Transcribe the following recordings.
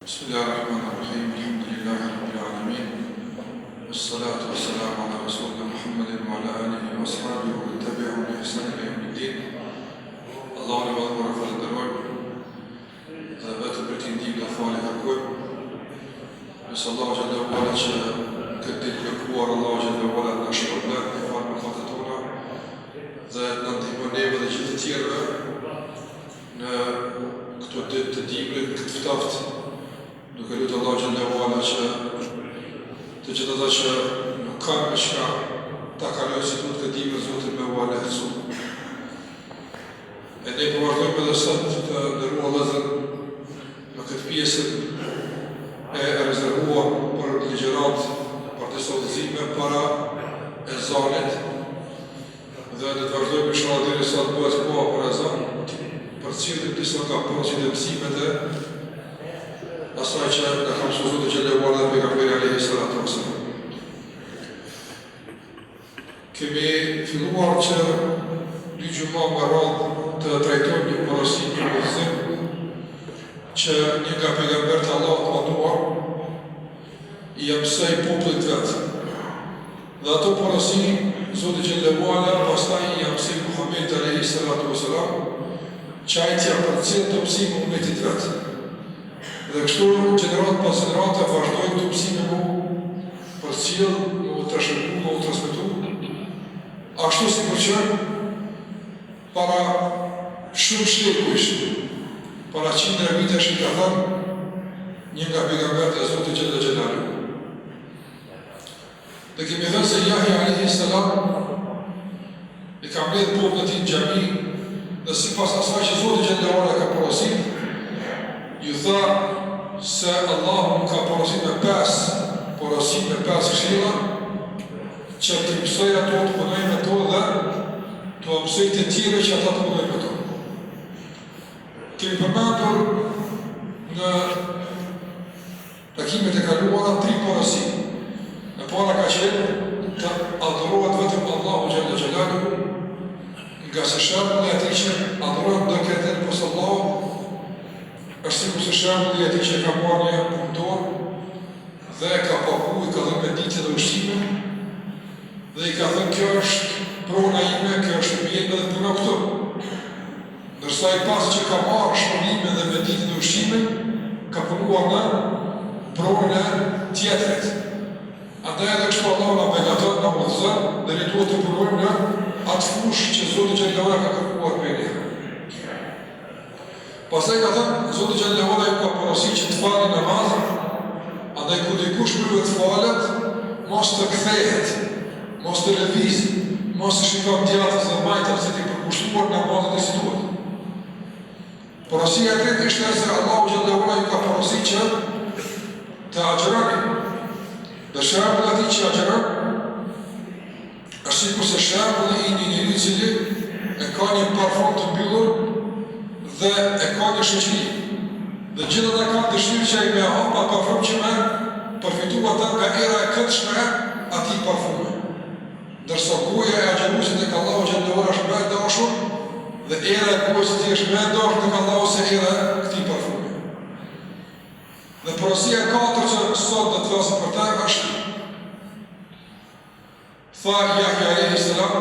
Bismillahirrahmanirrahim. Elhamdülillahi Rabbil alemin. Vessalatu vesselamu ala Resulina Muhammedin ve ala alihi ve ashabihi ve men tebi'ahum bi ihsan ila yevmiddin. Allahun e madhëruar e falënderojmë dhe vetëm prej tij ndihmë dhe falje kërkojmë. Lus Allahun xhelle ve ala që këtë ditë të bekuar Allahu xhelle ve ala të na shpërblen, të na falë mëkatet tona dhe të na ndihmon neve dhe gjithë të tjerëve Në këto ditë të dimrit, në këtë ftohtë, duke lutur Allahun xhelle ve ala që të gjithë ata që nuk kanë me çka ta kalojnë si duhet këtë dimër Zoti me ua lehtësu. E ne po vazhdojmë edhe sot të nderuar vëllezër me këtë pjesën e rezervuar për ligjëratë, për disa udhëzime para ezanit, Dhe do të vazhdojmë inshallah derisa të bëhet koha për ezan, të përcjellim disa nga porositë dhe mësimet e asaj që na ka mësuar Zoti xhelle ve ala dhe pejgamberi alayhi salatu wasallam. Kemi filluar që dy xhuma me radhë të trajtojmë një porosi, një udhëzim që një nga pejgamberët e Allahut të madhëruar ia mësoi popullit vet. Dhe ato porosi Zoti xhelle ve ala pastaj ia mësoi Muhamedit alejhi salatu ve selam që ai t'ia përcjellë këto mësime umetit vet. Dhe kështu gjeneratë pas gjenerate vazhdojnë këto mësime m'u përcjell, m'u trashëgu, m'u transmetu, ashtu sikur që para shumë shekujsh, para qindra vitesh i ka thënë një nga pejgamberët e Zotit xhelle xhelaluhu. Dhe kemi thënë se Jahja alejhi selam e ka mbledh popullin e tij në xhami dhe sipas asaj që Zoti xhelle ve ala ka porosit, ju tha se Allahu më ka porosit me pesë porosi, me pesë këshilla, që t'i mësoj ato të punoj me to dhe t'ua mësoj të tjerëve që ata të punojnë me to. Kemi përmendur në Takimet e kaluara tri porosi. E para ka qenë të adhurohet vetëm Allahu xhelle xhelaluhu, ngase shembulli i atij që adhuron ndokënd tjetër pos Allahut është sikurse shembulli i atij që ka marrë një punëtor dhe e ka pagu, i ka dhënë mëditje dhe ushqime dhe i ka thënë kjo është prona ime, kjo është shtëpia ime dhe puno këtu. Ndërsa ai pasi që ka marrë shpërblimin dhe mëditjen dhe ushqimin, ka punuar në pronën e tjetrit. Andaj edhe kështu Allahu na begaton, na udhëzon dhe ne duhet të punojmë në atë fushë që Zoti xhelle ve ala ka kërkuar prej neve. Pastaj ka thënë Zoti xhelle ve ala ju ka porosit që të falni namaz, andaj kur dikush prej juve të falet, mos të kthehet, Mos të lëviz, mos të shikon djathtas dhe majtas, të jetë i përkushtuar namazit si duhet. Porosia e tretë ishte se Allahu xhelle ve ala ju ka porosit që të agjëroni. Dhe shembulli i atij që agjëron është sikurse shembulli i një njeriu i cili e ka një parfum të mbyllur dhe e ka një shoqëri. Dhe gjithë ata kanë dëshirë që ai me hap atë parfum që me përfitu ata nga era e këndshme e atij parfumi. Ndërsa goja e agjëruesit tek Allahu xhelle ve ala është më e dashur dhe era e gojës së tij është më e dashur tek Allahu se era e këtij parfumi. Dhe porosia e katërt që sot do të flasim për të është Tha Jahja alejhi selam,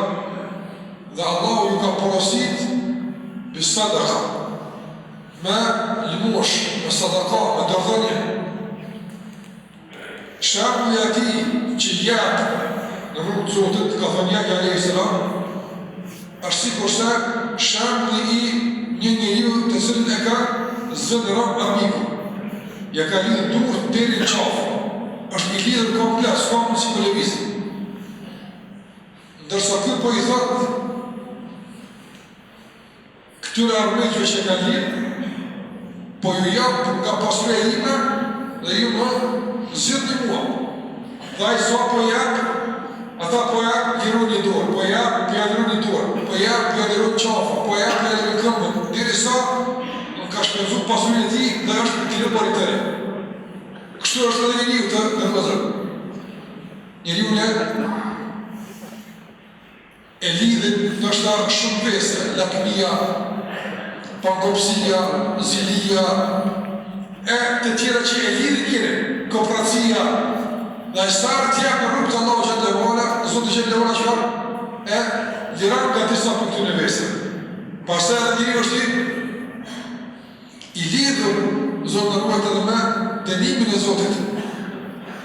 Dhe Allahu ju ka porosit bi sadaka, me lëmoshë, me sadaka, me dorëdhënie. Shembulli i atij që jep në rrugë të Zotit, ka thënë Jahja alejhi selam, është sikurse shembulli i një njeriu të cilin e ka zënë rob armiku. Ja ka lidhur durt deri në qafë. Është i lidhur komplet, s'ka mundësi me lëviz. Ndërsa ky po i thotë këtyre armiqve që e kanë lidhë, po ju jap nga pasuria ime dhe ju më zgjidhni mua. Dhe ai sa po jep, ata po ja lirojnë një dorë, po jep, po ja lirojnë një dorë, po jep, po ja lirojnë qafën, po jep, po ja lirojnë këmbën, derisa ka shpenzu pasurinë e tij dhe është i liruar i tëri. Kështu është edhe njeriu të nderuar vëllezër. Njeriun e e lidhin ndoshta shumë vese, lakmia, pangopësia, zilia, E të tjera që e lidhin njerin, koprracia, dhe ai sa herë të jep në rrugë të Allahut xhelle ve ala, Zoti xhelle ve ala çfarë? E liron nga disa prej këtyre veseve. Pastaj edhe njeriu është i i lidhur Zoti na ruajt edhe me dënimin e Zotit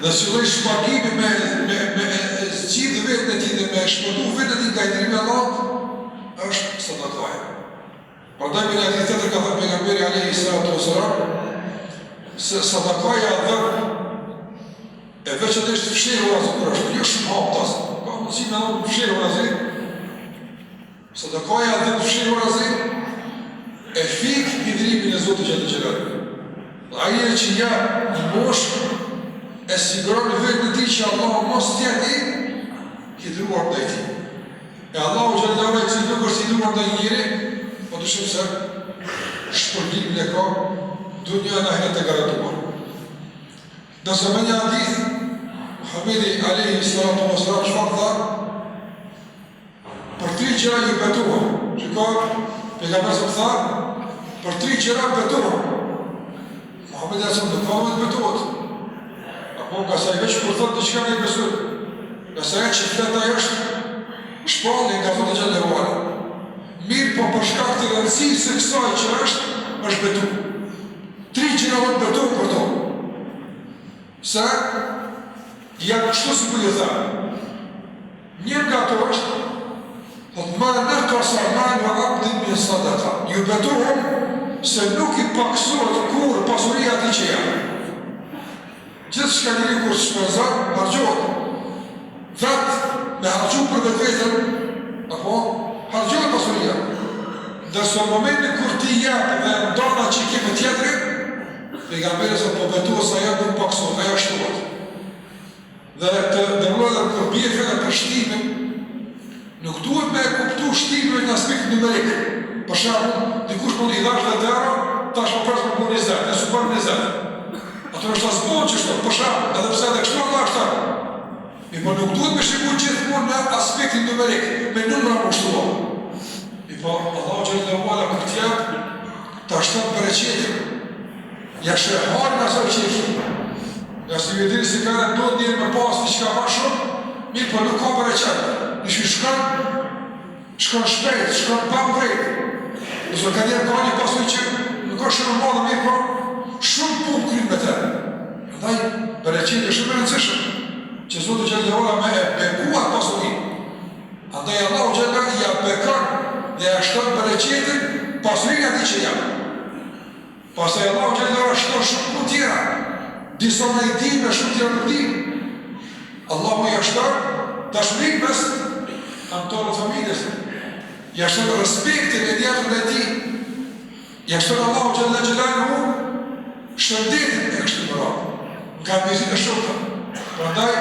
dhe si lloj shpagimi me me me e zgjidh veten e tij dhe me shpëtu veten e tij nga hidhërimi i Allahut është sadakaja. Prandaj në një hadith tjetër ka thënë pejgamberi alayhi salatu wasalam se sadakaja e dhënë e veçanërisht fshehurazi kur është, jo shumë haptas, ka mundësi me dhënë fshehurazi, Sadakaja e dhënë fshehurazi e fik hidhërimin e Zotit xhelle xhelaluhu. Dhe ai që jep në moshë e siguron veten e tij që Allahu mos të jetë i hidhëruar ndaj tij. E Allahu xhelle xhelaluhu i cili nuk është i hidhëruar ndaj njeri, pa dyshim se shpërblimin e ka dunja e ahiret të garantuar. Ndërsa me një hadith, Muhammedi alejhi salatu wa salam çfarë tha? Për tri gjëra ju betohem. Shiko, pejgamberi sa tha, për tri gjëra betohem. Muhamedi alejhi selam nuk ka nevojë të betohet. Apo ngase ai veç kur thotë diçka ne besojmë. Ngase ajo që flet ai është shpallje nga Zoti xhelle ve ala. Mirëpo për shkak të rëndësisë së kësaj që është, është betu. Tri gjëra do të betohem për to. Se janë kështu si po ju them. Një nga ato është, thotë ma nekasa malu abdin min sadaka, ju betohem se nuk i pakësohet kurrë pasuria atij që jep. Gjithçka njeriu kur shpenzon, harxhohet. Vetë me harxhu për vetveten, apo harxhohet pasuria. Ndërsa në momentin kur ti jep dhe ndan atë që ke me tjetrin, pejgamberi sa po betohet se ajo nuk pakësohet, ajo shtohet. Dhe të nderuar vëllezër kur bie fjala për shtimin, nuk duhet me e kuptu shtimin në aspekt numerik. Për shembull, dikush mund i dhash 10 euro, tash po pres me bo 20, e s'u bën 20. Ato është s'bon qështu, për shembull, edhe pse edhe kështu Allah është Mirëpo nuk duhet me shiku gjithmonë në aspektin numerik, me numra me shtua. Mirëpo, Allahu xhelle ve ala kur t'jep, ta shton bereqetin, Ja sheh hajrin asaj që e ki. Ngase ju e dini se ka ndodhë njeri me pas diçka ma shumë, mirëpo nuk ka bereqet. Një shkon, shkon shpejt, shkon pa vrejt. Nëse ka njerë ka një pasuri që nuk është shumë e madhe, mirëpo shumë punë kryn me te. Prandaj, bereqeti është shumë e rëndësishëm, që Zoti xhelle ve ala me e beku atë pasuri. Andaj Allahu xhelle ve ala ja bekon dhe ja shton bereqetin pasurinë atij që jep. Pastaj Allahu xhelle ve ala shton shumë punë tjera, disa ne i dimë e shumë tjera nuk dimë. Allahu ja shton dashurinë mes anëtarëve të familjes, ja shton respektin e njerëzve ndaj tij, ja shton Allahu xhelle xhelaluhu shëndetin e kështu me radhë, nga mirësitë e shumta. Prandaj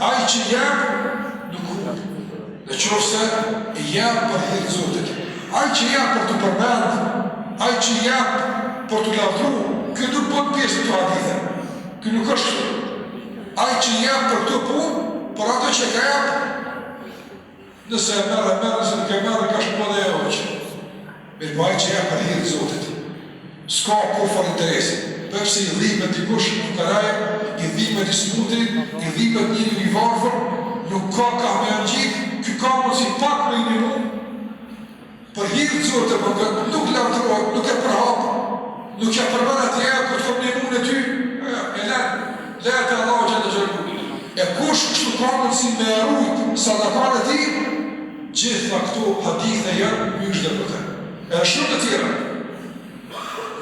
ai që jep nuk humb. Në qoftë se jep për hir të Zotit, ai që jep për t'u përmend, ai që jep për t'u lavdru, ky nuk bën pjesë në këto hadithe. Ky nuk është kështu. Ai që jep për këto punë, për ato që ka jep, nëse e merr e merr, nëse nuk e merr, ka shku edhe e hoq. Mirëpo ai që jep për hir të Zotit, s'ka kurrfarë interesi, po pse i dhimbet dikush fukaraja, i dhimbet i smuti, i dhimbet njeriu i varfër, nuk ka kah me ja ngjit, ky ka mundësi pak me i ndihmu, për hir të Zotit e bën këtë, nuk lavdërohet, nuk e përhap, nuk ja përmend atij e kur të kom ndihmu unë ty, e, e len, lëre te Allahu xhelle xhelaluhu. E kush kështu ka mundësi me e rujt sadakanë e tij, Gjitha këto hadithe janë myzhde për të. Edhe shumë të tjera.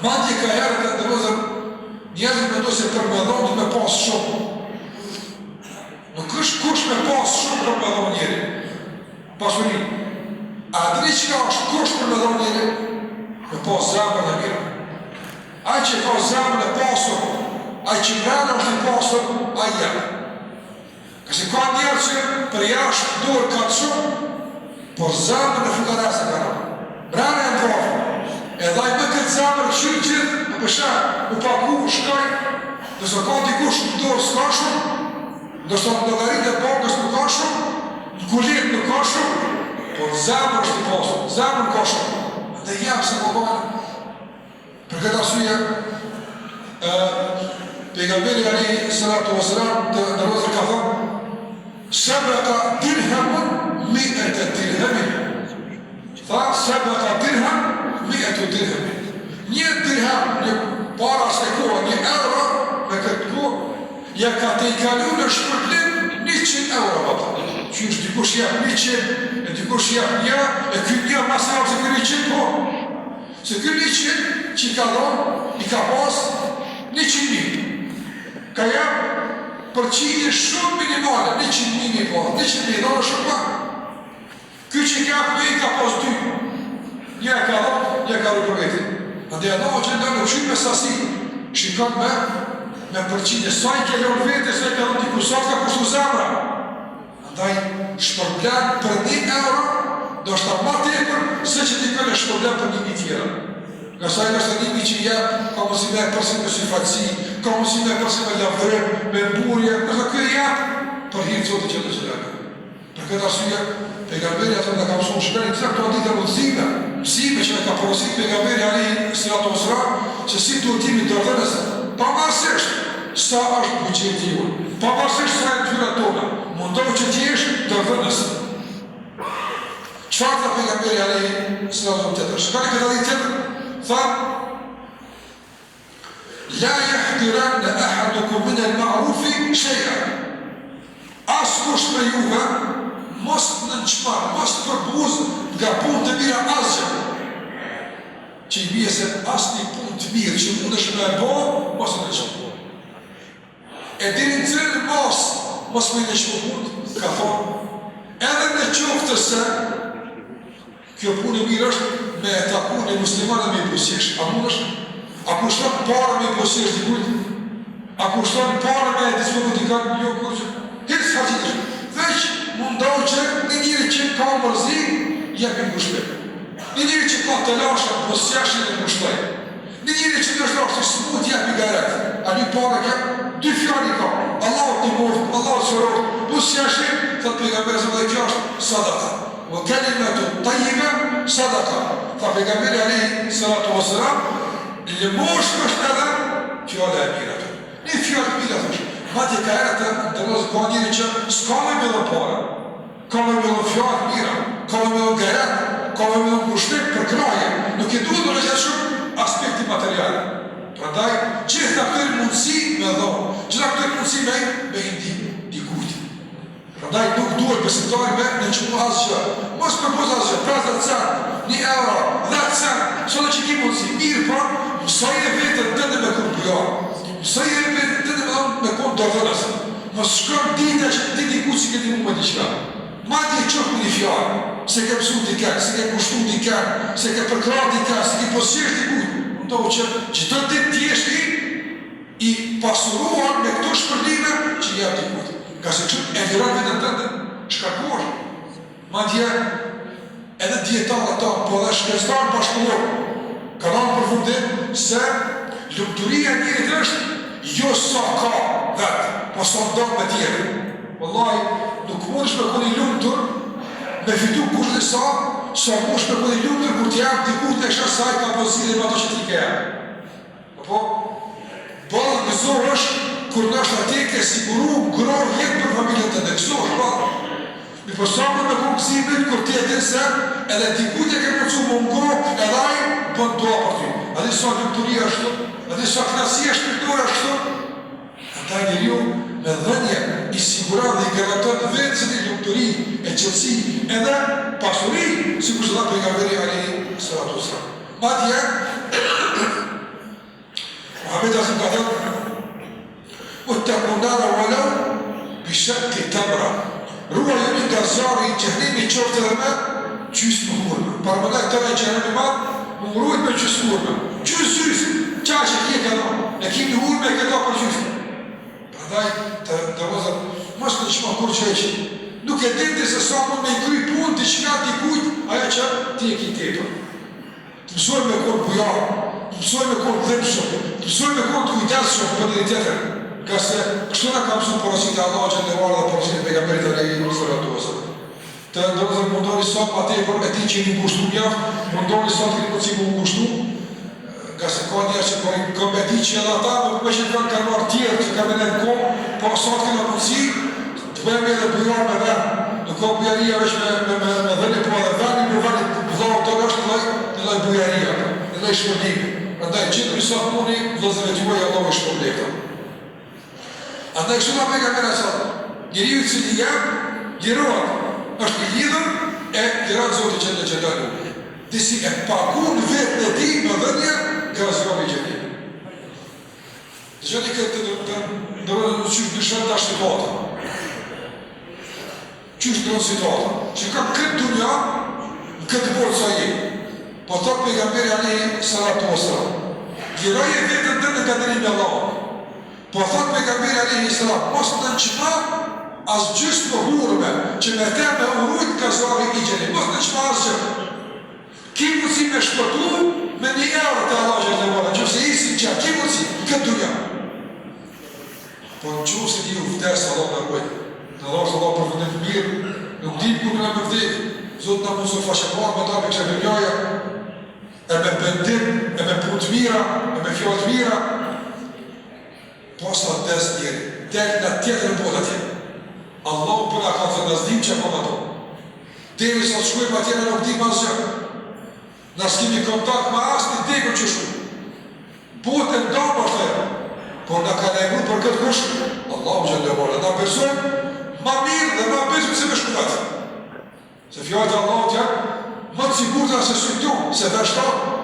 Madje ka herë të nderuar vëllezër, njerëzit mendojnë se për me dhonë duhet me pas shumë. Nuk është kusht me pas shumë për me dhonë njeri. Pasuri. A dini çka është kusht për me dhonë njeri? Me pas zemrën e mirë. Ai që ka zemrën e pasur, ai që mrena është i pasur, ai jep. Se ka njerëz që për jashtë dorë ka të shumë, por zemrën e fukarasë e kanë. Mrena janë të varfër. Edhe ai me këtë zemër kqyr gjithë, në pësha, u paku, shkoj, ndërsa ka dikush në dorë s'ka shumë, ndërsa në llogaritë e bankës nuk ka shumë, në kuletë nuk ka shumë, por në zemër është i pasur, në zemër ka shumë. Dhe jep se po bane. Për këtë arsye, Ë pejgamberi alejhi salatu vesselam të nderuar ka thënë Sebeka dirhemun mi'ete dirhemin. Tha sebeka dirhem mi'etu dirhemin. Një dirhem, një para asaj kohe, një euro me këtë kohë, ja ka tejkalu në shpërblim 100 euro apo. Qysh dikush jep 100, e dikush jep një, e ky një ma se se ky 100 po. Se ky 100 që i ka dhonë, i ka pas 100 mijë. Ka jep përqindje shumë minimale, 100 mijë mi pas, 100 mijë dhonë shumë pak. Ky që ka jep një i ka pas dy. Një e ka dhonë, një e ka rujt për veti. Andaj Allahu xhelle nuk shikon me sasi, shikon me me përqindje, sa i ke lënë vetes, sa i ke dhënë dikujt, sa të ka kushtu zemra. Andaj shpërblen për një euro, ndoshta ma tepër se që dikën e shpërblen për një mijë tjera. Ngase ai ndoshta një mijë që jep, ka mundësi me e përsërit me syfaqësi, ka mundësi me e përsërit me lavdërim, me mburrje, ndërsa ky e jep për hir të Zotit xhelle xhelaluhu. Për këtë arsye, pejgamberi a.s. na ka mësuar shikoni gjitha këto hadithe udhëzime, mësime që na ka porositur pejgamberi alejhi salatu vesselam se si duhet të jemi dorëdhënës, pavarësisht sa është buxheti jonë, pavarësisht sa janë të hyrat tona, mundohu që të jesh dorëdhënës. Çfarë tha pejgamberi alejhi salatu vesselam tjetër? Shikoni këtë hadith tjetër. Tha La yahqiranna ahadukum min al-ma'rufi shay'a. Askush prej juve mos të nënçmon, mos të përbuz nga punët e mira asgjë. Që i bie se asnjë punë të mirë që mundesh me e bo, mos e nënçmo. E deri në cilën masë mos me i nënçmu punët, ka thonë, edhe në qoftë se Kjo punë e mirë është me e taku një musliman dhe me i buzëqesh. A mundesh? A kushton pare me i buzëqesh dikujt? A kushton pare me e disponu dikën? Jo, kurgjë. Hiç s'harxhitesh. Veç mundohu që një njeri që ka mërzi, jepi ngushëllim. Një njeri që ka telashe, buzëqeshi dhe ngushëlloje. Një njeri që ndoshta është i smut, jepi gajret. A lyp pare kjo? Dy fjalë i ka. Allahu të ndihmoftë, Allahu të shëroftë, buzëqeshi, thotë pejgamberi sa dhe kjo është sadaka. Wa kalimatu tayyiba sadaqa. Tha pejgamberi alayhi salatu wassalam, lëmoshë është edhe fjala e mirë atë. Një fjalë të mirë thosh. Madje ka herë të nderuar ka njeri që s'ka me me dhënë pare. Ka me me dhënë fjalë të mira, ka me me dhënë gajret, ka me me dhënë ngushëllim, përkrahje. Nuk i duhet ndonjëherë shumë aspekti material. Prandaj gjitha këto janë mundësi me dhënë, gjitha këto janë mundësi me me i ndihmu dikujt. Prandaj nuk duhet besimtari me nënçmu asgjë. Mos përbuz asgjë, 50 cent, 1 euro, 10 cent, sado që ki mundësi. Mirëpo, mësoje veten tënde me kon bujar. Mësoje veten tënde me dhënë me kon dorëdhënës. Mos shkon dita që ti dikujt s'i ke ndihmu me diçka. Madje qoftë me një fjalë, s'e ke mësu dikën, s'e ke ngushëllu dikën, s'e ke përkrah dikën, s'i ke buzëqesh dikujt. Mundohu që çdo ditë të jesh i I pasuruar me këto shpërblime që i jep dikujt. Ngase kështu e liron veten tënde, shkarkohesh. Madje edhe dijetarët tanë, po edhe shkencëtarët bashkëkohorë kanë ardhur në përfundim se lumturia e njerit është jo sa ka vet, po sa ndan me tjerët. Wallahi, nuk mundesh me kon i lumtur me fitu kush di sa, sa mundesh me kon i lumtur kur t'i jep dikujt e sheh sa ai ka bo zgjidhje me ato që ti ke jep. Apo, boll gëzohesh kur ndoshta ti ke siguru ngrohjen për familjen tënde, gëzohesh boll. Mirëpo sa mund me kon gëzimi kur ti e din se edhe dikujt e ke mundësu me u ngroh edhe ai bën dua për ty. A di sa lumturi është kështu? A di sa kënaqësi shpirtërore është kështu? Andaj njeriu me dhënie i siguron dhe i garanton vetes së tij lumturi e qetësi edhe pasuri, sikurse tha pejgamberi alejhi salatu wasalam. Madje, Muhamedi a.s. ka thënë, Itteku nara walau bi shikki temra, ruajuni nga zjarri i xhehenemit qoftë edhe me gjysmë hurme. Paramendo tërë ai xhehenem i madh, me u rujt me gjysmë hurme. Gjysë gjysë, qaq e ke ka dhënë, e ke një hurme e ke da për gjysmë. Prandaj, të nderuar vëllezër, mos nënçmo kurrgjë hiç. Nuk e din ti se sa mund me i kry punë diçka dikujt ajo që ti e ki tepër. Të mësojmë me kon bujar, të mësojmë me kon të dhimbshëm, të mësojmë me kon të kujdesshëm për njëri tjetrin, ngase kështu na ka mësuar porositë e Allahut xhelle ue ala dhe porositë e pejgamberit alejhi salatu vesselam. Të nderuar vëllezër, mundoni sa ma tepër e di që jeni ngushtu mjaft, mundoni sa të keni mundësi me u ngushtu, Ngase ka njerëz që po rrinë n'kom, e di që edhe ata nuk me që kanë kanë marrë tjerë që kanë me nejt n'kom, po sa të kena mundësi, të bëhemi edhe bujar me vend. Nuk ka bujaria veç me, me, me, me dhënie, po edhe vendi me vendit vëllaut tonë është një lloj, një lloj bujaria, një lloj shpërblimi. Prandaj gjithë sa të muni vëllezërve tuaj Allahu i shpërbleftë. Andaj kështu tha pejgamberi alejhi selam, njeriu i cili jep, lirohet, është i lidhur e liron Zoti xhelle xhelaluhu. Disi e pagun veten e tij me dhënie nga zjarri i xhehenemit. Dëgjoni këtë të nderuar qysh ndryshon tash situata. Qysh ndron situata? Shiko këtë dunja, në këtë botë sa je. Po thotë pejgamberi alejhi salatu ve selam. Liroje veten tënde nga dënimi i Allahut. Po thotë pejgamberi alejhi selam, mos nënçmo as gjysmë hurme që me te me u rujt nga zjarri i xhehenemit. Mos nënçmo asgjë. Ki mundësi me shpëtu me një euro te Allahu xhelle ve ala, nëse je i sinqertë, ki mundësi në këtë dunja. Po në qoftë se njeriu vdes, Allahu na ruajt, na dhashtë Allahu përfundim të mirë, nuk dimë kur kena me vdek, Zoti na mundësoftë faqemarë me dalë prej kësaj dunjaje, e me pendim, e me punë të mira, e me fjalë të mira, posa des njeri, del në tjetër botë atje. Allahu po na ka thënë, na s'dimë çka ka ato. Derisa të shkojmë atje na nuk dimë asgjë. Na s'kemi kontakt me asnjë të vdekur që shku. Botë e ndamë është ajo. Por na ka lajmëru për këtë kush? Allahu xhelle ve ala. Na besojmë ma mirë dhe ma besojmë se me shku vetë. Se fjalët e Allahut janë më të sigurta se sytë tonë, se veshët tanë.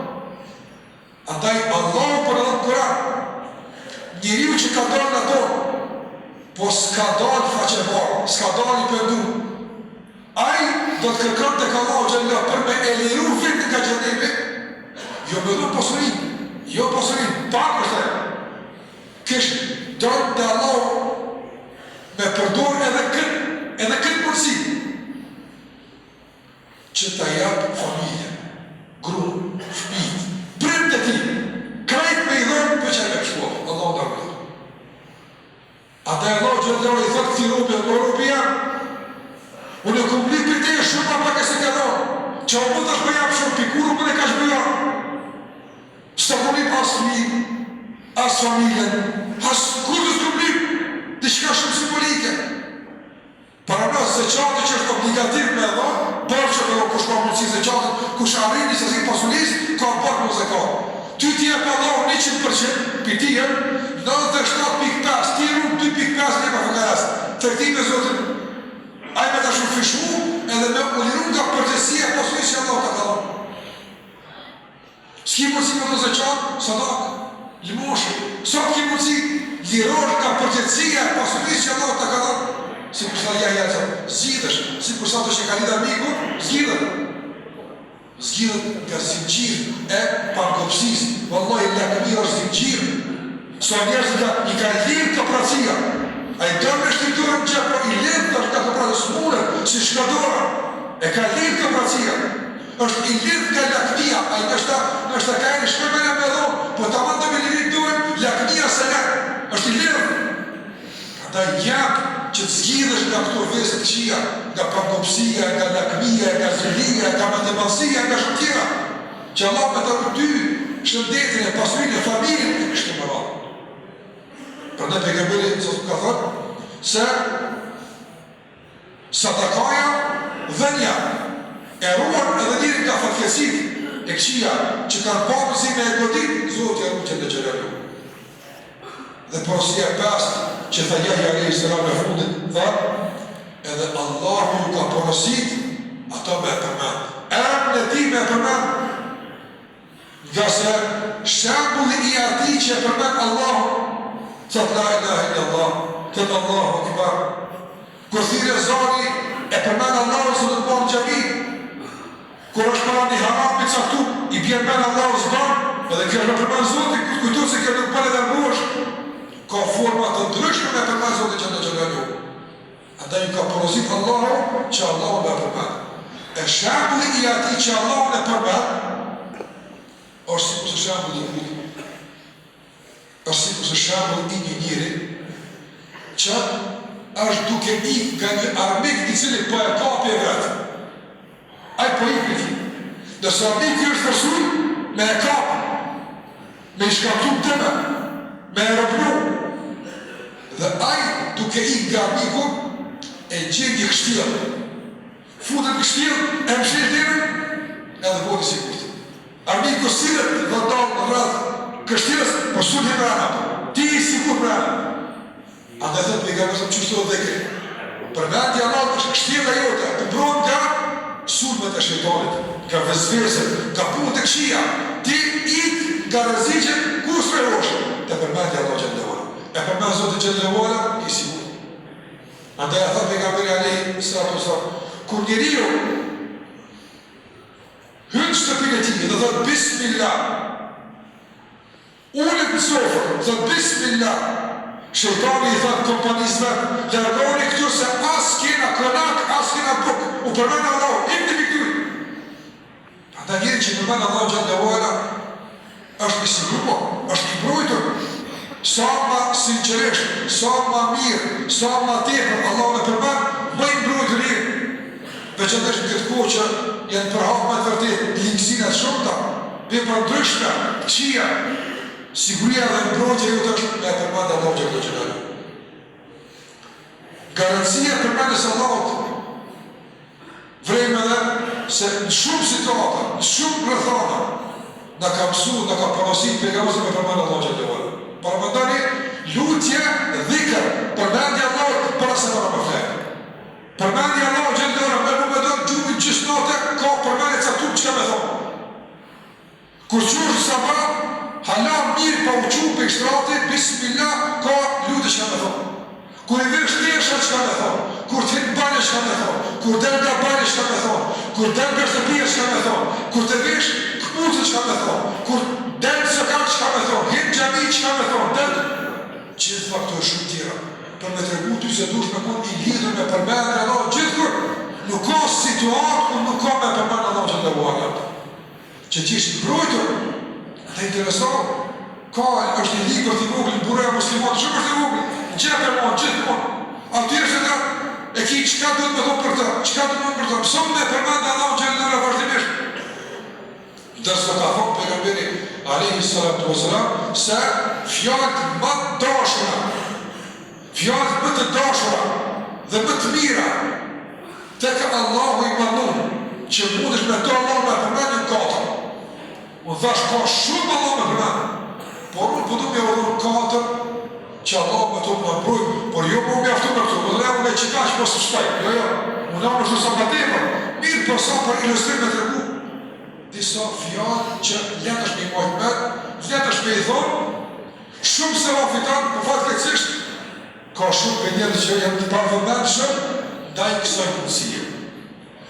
Andaj Allahu po na thotë në Kur'an, njeriu që ka dalë në tonë, po s'ka dalë faqemarë, s'ka dalë i pendu, ai do të kërkon tek Allahu xhelle për me e liru veten nga xhehenemi, jo me dhënë pasurinë, jo pasurinë, pak është ajo. Kish don te Allahu me përdor edhe këtë, edhe këtë mundësi. Që ta jap familjen, gruan, fëmijët, prindët e tij, krejt me i dhënë veç ai me pështua, Allahu na ruajt. Andaj Allahu xhelle i thotë këtij robi, o robi jem, unë e kom lyp prej teje shumë ma pak e se ke dhënë, që o mund tash po jap shumë, pi kur u bëne kaq bujar, s'ta kom lyp as fëmijë, as familjen, as kurrgjë s'kom lyp, diçka shumë simbolike. Paramendo zeqatin që është obligativ me e dhan, borxh me dhan kush ka mundësi zeqatin, kush arrin një sasi pasurisë, ka borxh me zekat. Ty të jep Allahu 100% pi tij, 97.5, ti run 2.5 me fukaras. Tregti me Zotin. Ai me ta shumëfishu edhe me u liru nga përgjegjësia e pasurisë që Allahu ta ka dhënë. S'ki mundësi me dhënë zeqat, sadaka, lëmoshë, sa të ki mundësi, lirohesh nga përgjegjësia e pasurisë që Allahu ta ka dhënë, sikurse tha Jahja alejhi selam, zgjidhesh, sikurse ato që ka lidh armiku, zgjidhet, zgjidhet nga zinxhiri e pangopësisë, vallahi lakmia është zinxhir, sa njerëz i ka, i ka lidh koprracia, ai do me shti dorën në xhep, po i lidh është nga koprracia, s'munet, s'i shkon dora, e ka lidh koprracia, Është i lidh nga lakmia, ai ndoshta, ndoshta ka i shkon mendja me dhon, po tamam do me lirit dorën, lakmia s'e lën. Është i lidh. Prandaj jep që të zgjidhesh nga këto vese të këqija, nga pangopësia, nga lakmia, nga zilia, nga mendjemadhësia, nga shumë tjera. Që Allah me ta rujt ty shëndetin e pasurinë e familjen e kështu me radhë. Prandaj pejgamberi sa ka thënë se Sadakaja, dhënia, e ruan edhe njerin nga fatkeqësitë e këqija që kanë pas mundësi me e godit, Zoti e ruan xhelle xhelaluhu. Dhe porosia e pestë që tha Jahja alejhi selam e fundit, tha, edhe Allahu ju ka porosit ato me e përmend. Emrin e tij me e përmend. Ngase shembulli i atij që e përmend Allahun, thotë la ilahe illallah, thotë Allahu akbar. Kur thirr ezani e përmend Allahun se do të bëhet xhami. Kur është para një harami të caktuar, i bjen mend Allahu s'ban, edhe kjo është me përmend Zotin, kur të kujtohet se kjo nuk bën e largohesh. Ka forma të ndryshme me përmend Zotin xhelle xhelaluhu. Andaj ju ka porosit Allahu që Allahun me përmend. E shembulli i atij që Allahun e përmend është sikurse shembulli i kujt? Është sikurse shembulli i një njeri që është duke ik nga një armik i cili po e kapi e vret. Ai po ik prej tij. Ndërsa armiku është forcu me e kap. me i shkaktu dëme, me e robnu. Dhe ai duke ik nga armiku, e gjen një kështjellë. Futet në kështjellë, e mshel derën, edhe bëhet i sigurt. Armiku sillet vërdallë rreth kështjellës, po s'un hin mrena. Ti i sigurt mrena. Andaj thotë pejgamberi sa qështu edhe dhikri. Përmendja e Allahut është kështjella jote, të mbron nga sulmet e shejtanit, nga vesveset, nga punët e këqija. Ti ik nga rreziqet ku strehohesh? Te përmendja e Allahut xhelle ue ala. E përmend Zotin xhelle ue ala, i sigurt. Andaj e thotë pejgamberi alejhi salatu wasallam, kur njeriu hyn në shtëpinë e tij dhe thotë bismillah, Ulet në sofër, thotë Bismillah! Shejtani i thotë kompanisë vet, Largohuni këtu se as kena konak, as kena bukë, u përmend Allahu, ikni prej këtu! Prandaj njeri që përmend Allahun xhelle ue ala është i siguruar, është i mbrojtur. Sa ma sinqerisht, sa ma mirë, sa ma tepër Allahun e përmend, më i mbrojtur je. Veçanërisht në këtë kohë që janë përhapë me të vërtetë ligësina të shumta, vepra të ndryshme, të këqija, siguria dhe mbrojtja jote është me e përmend Allahun xhelle xhelaluhu. Garancia e përmendjes së Allahut vrejmë edhe se në shumë situata, në shumë rrethana, na ka mësu, na ka porosit pejgamberi me përmend Allahun xhelle ue ala. Paramendoni lutje, dhikr, përmendje Allahut para se me fjet. Përmendja e Allahut xhelle ue ala me me dal gjumin gjysë nate ka përmendje të caktuar çka me thonë. Kur çohesh në sabah, hala mirë pa u çu prej shtrati, bismillah, ka lutje çka me thonë. Kur i vesh teshat çka me thonë, kur të hin në banjë çka me thonë, kur del nga banja çka me thonë, kur del nga shtëpia çka me thonë, kur të vesh këpucët çka me thonë, kur del në sokak çka me thonë, hin në xhami çka me thonë, del gjitha këto e shumë tjera. Për me tregu ty se duhesh me kon i lidhur me përmendjen e Allahut gjithkur, nuk ka situatë ku nuk ka me përmend Allahun xhelle ue ala. Që të jesh i mbrojtur, dhe interesant, ka është një libër i vogël Mburoja e muslimanit, shumë është i vogël, në xhep e mban gjithmonë. Aty është edhe e ki çka duhet me thonë për të, çka duhet me thonë për të, mëson me përmend Allahun xhelle ue ala vazhdimisht. Ndërsa ka thënë Pejgamberi alejhi salatu ue selam se fjalët më të dashura, fjalët më të dashura dhe më të mira tek Allahu i Madhëruar, që mundesh me to Allahun me përmend janë katër. Unë thash ka shumë Allah me përmend, por unë po du me urdhnu katër që Allahu me to me na mbrojt, por jo me u mjaftu me këto, më dhe unë e qikaq mos të shtoj, jo jo, unë e unë sa më tepër, mirë po sa për ilustrim me tregu, Disa fjalë që lehtë është me i majt mend, lehtë është me i thonë, shumë sevap fiton, po fatkeqësisht ka shumë prej njerëzve që janë të pavëmendshëm ndaj kësaj mundësie.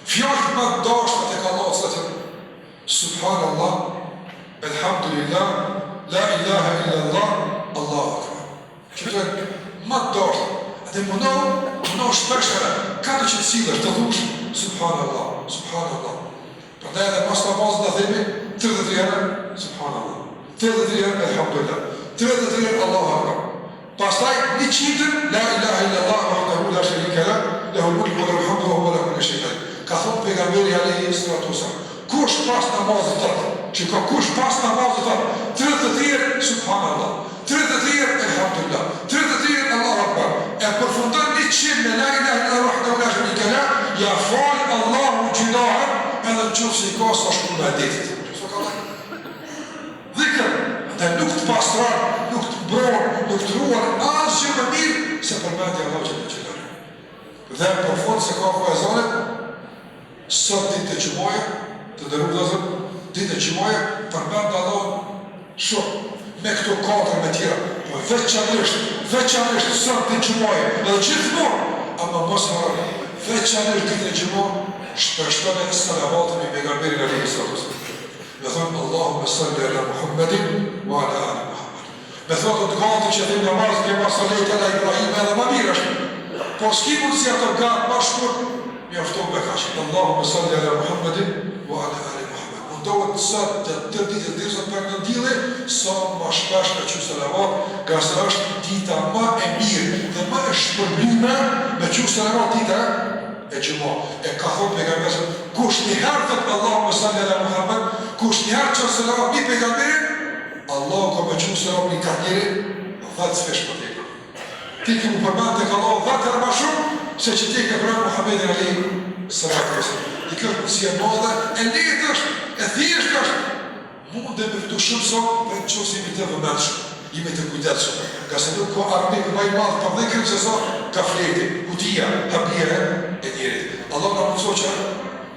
Fjalët më të dashura tek Allahu cilat janë Subhanallah, Elhamdulillah, La ilaha illallah, Allahu Akbar. Që të më të dashura. Dhe mundohu, mundohu shpesh herë, kado që të sillesh, të thush Subhanallah, Subhanallah. Prandaj edhe pas namazit na themi 33 herë Subhanallah, 33 herë Elhamdulillah, 33 herë Allahu Akbar. Pastaj 100 La ilaha illallah wahdahu la sharika lah, lahul mulku wa lahul hamdu wa huwa ala kulli shay'in qadir. Ka thonë pejgamberi alayhi salatu wasallam, kush pas namazit thotë, shiko kush pas namazit thotë 33 herë Subhanallah, 33 herë Elhamdulillah, 33 herë Allahu Akbar, e përfundon 100 me La ilaha illallah wahdahu la sharika lah, ja fal Allahu gjynahet edhe në qoftë se i ka sa shkuma e detit. Sa ka dhënë? Dhikr, dhe nuk të pastron, nuk të mbron, nuk të ruan asgjë më mirë se përmendja e Allahut xhelle xhelaluhu. Dhe për fund se ka kohë ezanit, Sot ditë e xhumaje, të nderuar vëllezër, ditë e xhumaje, përmend Allahun shumë, me këto katër me tjera, po veçanërisht, veçanërisht sot ditë xhumaje, edhe gjithmonë, ama mos harroni, veçanërisht ditën e xhuma, shpeshtoni salavatin mbi pejgamberin alejhi salatu wasallam. Me thonë Allahumme salli ala Muhammedin wa ala ali Muhammed. Me thonë ato të gati që themi namaz kema sallejte ala Ibrahim edhe ma mirë është. Po s'ki mundësi ato gatë ma shkurt, mjafton me kaq. Allahumme salli ala Muhammedin wa ala ali Muhammed. Mundohet sot gjatë tërë ditës derisa të perëndon dielli, sa ma shpesh me çu salavat, ngase është dita më e mirë dhe më e shpërblyme me çu salavat dita e xhuma. E ka thonë pejgamberi kush një herë thotë Allahumme salli ala Muhammed, kush një herë çon salavat mbi pejgamberin, Allahu ka me çu sevapin kët njeri 10 fish më tepër. Ti ke m'u përmend tek Allahu 10 herë më shumë se që ti ke përmend Muhammedin alejhi salatu wasallam. Dhe kjo është mundësi e madhe, e lehtë është, e thjeshtë është. Mundem me fitu shumë sevap në qoftë se jemi të vëmendshëm, jemi të kujdesshëm, ngase nuk ka armik më i madh për dhikrin se sa gafleti, hutia, habia e njerit. Allahu na mundësoftë që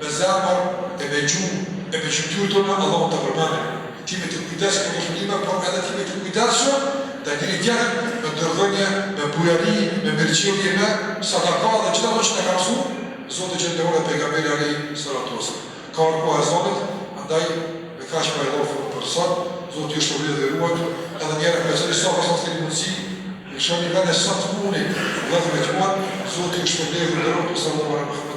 me zemër e me gjuhë e me gjymtyrë tona Allahun ta përmendim. Të jemi të kujdesshëm për shpërblime, por edhe të jemi të kujdesshëm ndaj njëri tjetrit me dorëdhënie, me bujari, me mirëqenie, me sadaka dhe gjithë ato që na ka mësuar Zoti xhelle ve ala pejgamberi alejhi salatu wasallam. Ka ardhur koha e ezanit, andaj me kaq po e lë për sot, Zoti ju shpërbleftë dhe ju ruajtë, edhe një herë pajisoni sa sa të keni mundësi, lëshoni vende sa të mundni vëllezërve tuaj, Zoti ju shpërbleftë dhe ju ruajtë, sallallahu alaihi wasallam.